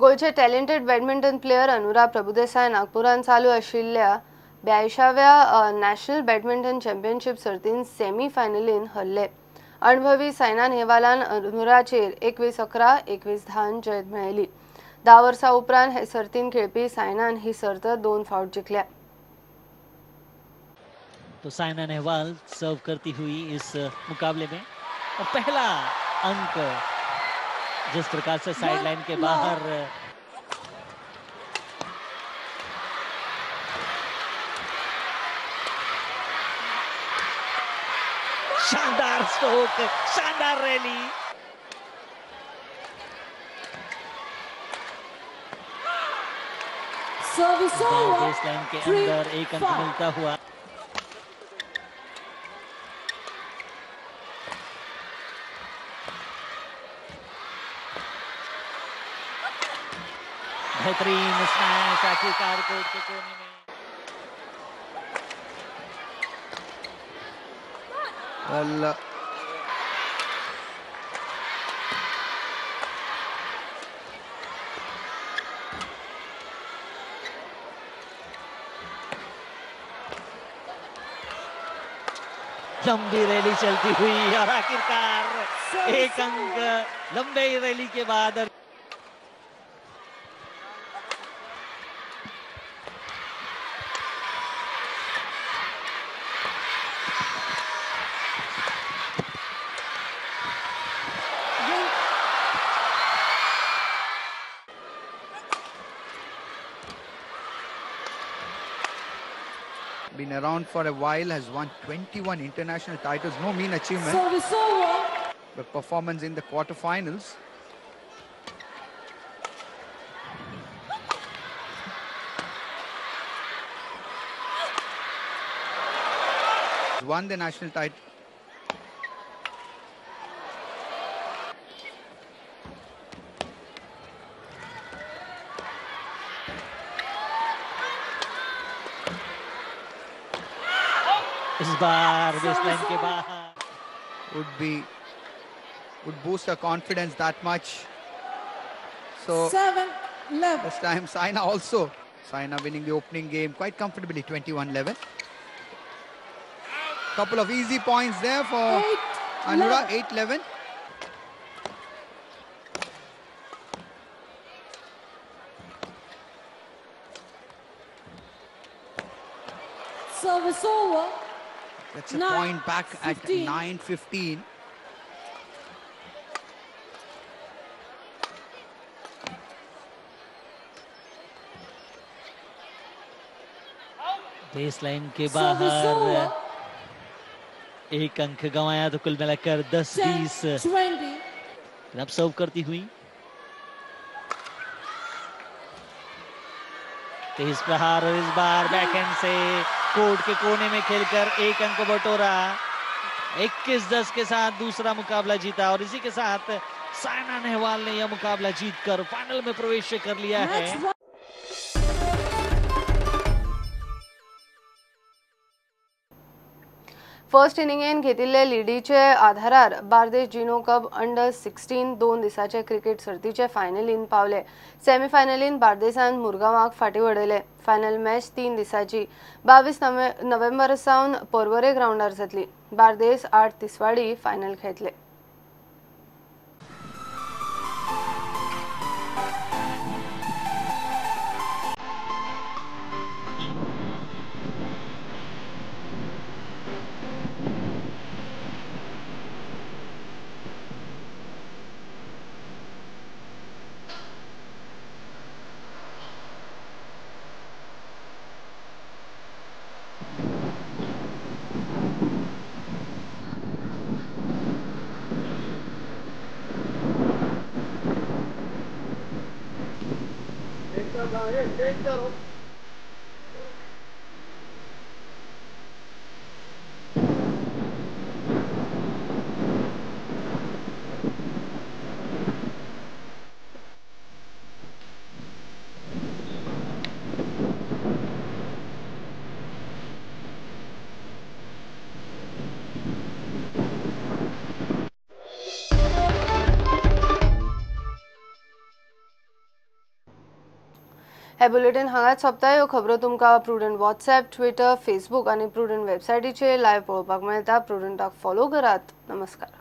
गोंयचे talented badminton player Anura Prabhudesai नागपुरान चालू आशिल्ल्या 82व्या नॅशनल बॅडमिंटन चॅम्पियनशीप सर्तीन सेमी फायनलीन हरले. अणभवी सायना नेहवालान अनुराचेर 21-11, 21-10 जैत मेळयली. 10 वर्सां उपरांत हे सर्तीन खेळपी सायनान ही सर्त 2 फावट जिखल्या. तो सायना नेहवाल सर्व करती हुई इस मुकाबले में और पहला अंक जिस प्रकार से साइड लाइन के बाहर शानदार स्ट्रोक, शानदार रैली. बेस लाइन के अंदर एक अंक मिलता हुआ. बेहतरीन स्मैश आखिरकार कोर्ट के कोने में. Well, लंबी रैली चलती हुई और आखिरकार एक अंक लंबे रैली के बाद. Been around for a while, has won 21 international titles, no mean achievement. Service over. But performance in the quarterfinals. Won the national title. Is bar baseline K बाहर would boost her confidence that much. So 7-11. This time Saina also, Saina winning the opening game quite comfortably, 21-11. Couple of easy points there for Anura, 8-11. Service over. That's a point back at 9-15. Baseline K बाहर एक अंक गंवाया तो कुल मिलाकर 10-20. अब सर्व करती हुई तेज प्रहार और इस बार बैकहैंड से कोर्ट के कोने में खेलकर एक अंक बटोरा. 21-10 के साथ दूसरा मुकाबला जीता और इसी के साथ सायना नेहवाल ने यह मुकाबला जीतकर फाइनल में प्रवेश कर लिया है. फर्स्ट इनिंगेन घेतिल्ले लिडीचे आधारार बार्देश जिनो कप अंडर 16 2 दिसाचे क्रिकेट सर्तीचे फायनलीन पावले. सेमीफायनलीन बार्देसान मुरगांवाक फाटी वडयले. फायनल मॅच 3 दिसाची 22 नोव्हेंबर सावन पर्वरे ग्रावंडार जातली. बार्देस 8 तिसवाडी फायनल खेळतले. हे बुलेटीन हांगाच सोंपता. ह्यो खबरो तुमकां प्रुडंट वॉट्सएप, ट्विटर, फेसबूक आनी प्रुडंट वेबसायटीचेर लायव्ह पळोवपाक मेळटा. प्रुडंटाक फॉलो करात. नमस्कार.